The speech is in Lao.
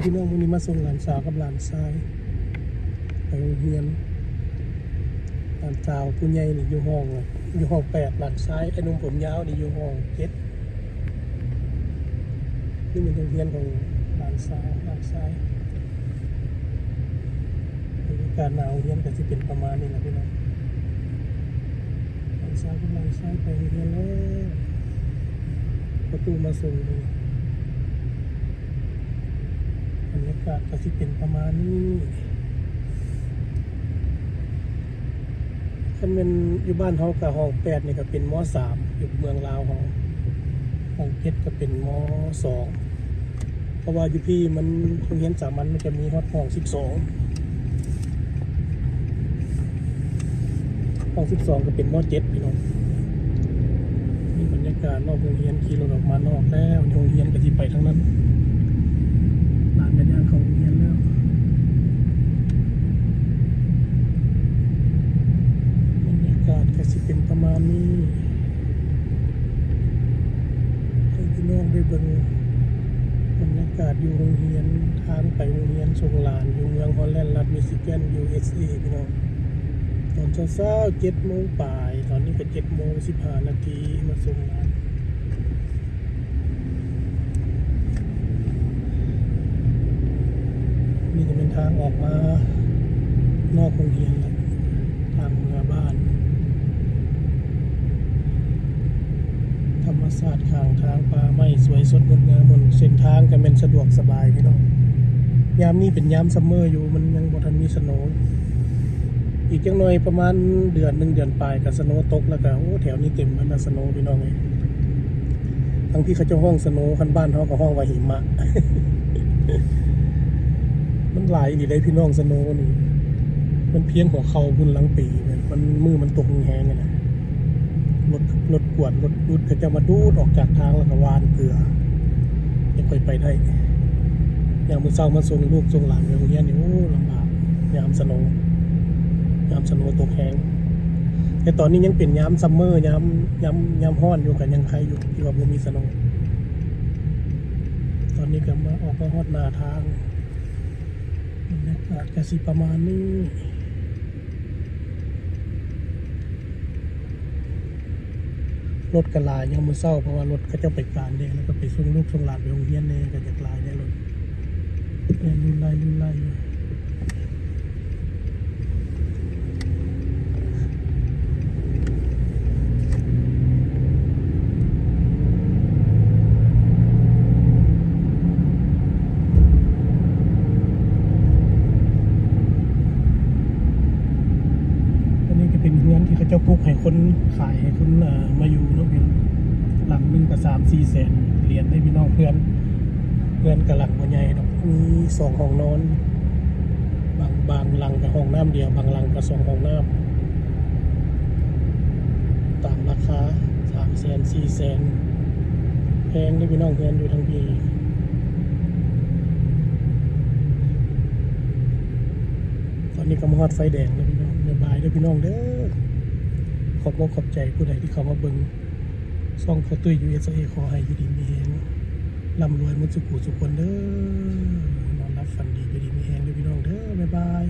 ພີ່ນ້ອງ ມື້ນີ້ມາສົ່ງຫຼານສາວກັບຫຼານຊາຍໄປໂຮງຮຽນ. ຫຼານສາວຜູ້ໃຫຍ່ນີ້ຢູ່ຫ້ອງ ຢູ່ຫ້ອງແປດ, ຫຼານຊາຍ ໄອ້ໜຸ່ມຜົມຍາວນີ້ຢູ່ຫ້ອງເຈັດ. ນີ້ແມ່ນໂຮງຮຽນຂອງຫຼານສາວ ຫຼານຊາຍ. ບັນຍາກາດໜ້າໂຮງຮຽນກໍຊິເປັນປະມານນີ້ແຫຼະພີ່ນ້ອງ. ຫຼານສາວກັບຫຼານຊາຍໄປໂຮງຮຽນແລ້ວ, ພໍ່ຕູ້ມາສົ່ງເລີຍ. ບັນຍາກາດກໍຊິເປັນປະມານນີ້. ຄັນແມ່ນຢູ່ບ້ານເຮົາກໍຫ້ອງແປດນີ້ກໍເປັນ ມໍສາມ ຢູ່ເມືອງລາວເຮົາ, ຫ້ອງເຈັດກໍເປັນ ມໍສອງ ເພາະວ່າຢູ່ພີ້ມັນ ໂຮງຮຽນສາມັນມັນຈະມີຮອດຫ້ອງສິບສອງ, ຫ້ອງສິບສອງກໍເປັນ ມໍເຈັດ ພີ່ນ້ອງ. ນີ້ບັນຍາກາດນອກໂຮງຮຽນ, ຂີ່ລົດອອກມານອກແລ້ວ, ໂຮງຮຽນກໍຊິໄປທາງນັ້ນ, ຫຼານກໍຍ່າງເຂົ້າໂຮງຮຽນແລ້ວ. ບັນຍາກາດກໍຊິເປັນປະມານນີ້. ໃຫ້ພີ່ນ້ອງໄດ້ເບິ່ງບັນຍາກາດຢູ່ໂຮງຮຽນ, ທາງໄປໂຮງຮຽນສົ່ງຫຼານຢູ່ເມືອງຮອດແລນ ລັດມິຊິແກນ ຢູເອສເອ ພີ່ນ້ອງ. ຕອນເຊົ້າໆ ເຈັດໂມງປາຍ, ຕອນນີ້ກໍເຈັດໂມງສິບຫ້ານາທີ ມາສົ່ງຫຼານ. ນີ້ກໍແມ່ນທາງອອກມານອກໂຮງຮຽນແລ້ວ, ທາງເມືອບ້ານ. ທຳມະຊາດຂ້າງທາງ, ປ່າໄມ້ສວຍສົດງົດງາມ, ເສັ້ນທາງກໍແມ່ນສະດວກສະບາຍພີ່ນ້ອງ. ຍາມນີ້ເປັນຍາມຊັມເມີຢູ່, ມັນຍັງບໍ່ທັນມີສະໂນ. ອີກຈັກໜ່ອຍປະມານເດືອນໜຶ່ງເດືອນປາຍກໍສະໂນຕົກແລ້ວກໍ ໂອ້ ແຖວນີ້ເຕັມແລ້ວນະສະໂນພີ່ນ້ອງເອີຍ. ທາງພີ້ເຂົາເຈົ້າຮ້ອງສະໂນ, ຄັນບ້ານເຮົາກໍຮ້ອງວ່າຫິມະ. ມັນຫຼາຍອີ່ຫຼີເດ້ພີ່ນ້ອງ, ສະໂນນີ້ມັນພຽງຫົວເຂົ່າພຸ້ນ. ລາງປີມັນ ມື້ມັນຕົກແຮງໆຫັ້ນນະ, ລົດ ລົດກວດ ລົດດູດ ເຂົາເຈົ້າມາດູດອອກຈາກທາງ ແລ້ວກໍຫວ່ານເກືອ ຈັ່ງຄ່ອຍໄປໄດ້. ຍາມມື້ເຊົ້າມາສົ່ງລູກສົ່ງຫຼານໄປໂຮງຮຽນນີ້ ໂອ້ ລຳບາກ ຍາມສະໂນ, ຍາມສະໂນຕົກແຮງ. ແຕ່ຕອນນີ້ຍັງເປັນຍາມຊັມເມີ, ຍາມ ຍາມ ຍາມຮ້ອນຢູ່ ກໍຍັງໄຄຢູ່ ທີ່ວ່າບໍ່ມີສະໂນ. ຕອນນີ້ກໍມາ ອອກມາຮອດໜ້າທາງ, ບັນຍາກາດກໍຊິປະມານນີ້. ລົດກໍຫຼາຍຍາມມື້ເຊົ້າ, ເພາະວ່າລົດເຂົາເຈົ້າໄປການແດ່ ແລ້ວກໍໄປສົ່ງລູກສົ່ງຫຼານໄປໂຮງຮຽນແດ່, ກໍຢາກຫຼາຍແດ່ລົດ, ແລ່ນລຸນໄລ່ລຸນໄລ່ຢູ່. ອັນນີ້ກໍເປັນເຮືອນທີ່ເຂົາເຈົ້າປຸກໃຫ້ຄົນຂາຍ ໃຫ້ຄົນ ເອີ ມາຢູ່ເນາະພີ່ນ້ອງ. ຫຼັງໜຶ່ງກໍສາມສີ່ແສນຫຼຽນເດ້ພີ່ນ້ອງ. ເຮືອນ ເຮືອນກໍຫຼັງບໍ່ໃຫຍ່ດອກ, ມີສອງຫ້ອງນອນ, ບາງ ບາງຫຼັງກໍຫ້ອງນ້ຳດຽວ, ບາງຫຼັງກໍສອງຫ້ອງນ້ຳ. ຕາມລາຄາ ສາມແສນ ສີ່ແສນ, ແພງເດ້ພີ່ນ້ອງ, ເຮືອນຢູ່ທາງພີ້. ຕອນນີ້ກໍມາຮອດໄຟແດງແລ້ວພີ່ນ້ອງ. ບາຍບາຍເດີພີ່ນ້ອງເດີ, ຂອບອົກຂອບໃຈຜູ້ໃດທີ່ເຂົ້າມາເບິ່ງຊ່ອງພໍ່ຕຸ້ຍ ຢູເອສເອ. ຂໍໃຫ້ຢູ່ດີມີແຮງ, ລ່ຳລວຍໝົດສູ່ຜູ້ສູ່ຄົນເດີ, ນອນຫຼັບຝັນດີ ຢູ່ດີມີແຮງເດີພີ່ນ້ອງເດີ, ບາຍບາຍ.